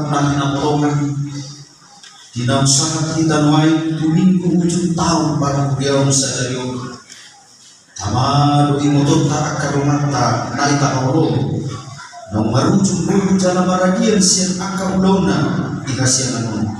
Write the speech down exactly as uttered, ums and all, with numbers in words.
Na hinaholongan di na sahat di tano i tu minggu ujung taon parhuriaon sadari on. Tama do ibotonta angka donganta na i tahaholongi, naung marujung ngolu jala maradian sian angka ulaonna di hasiangan on.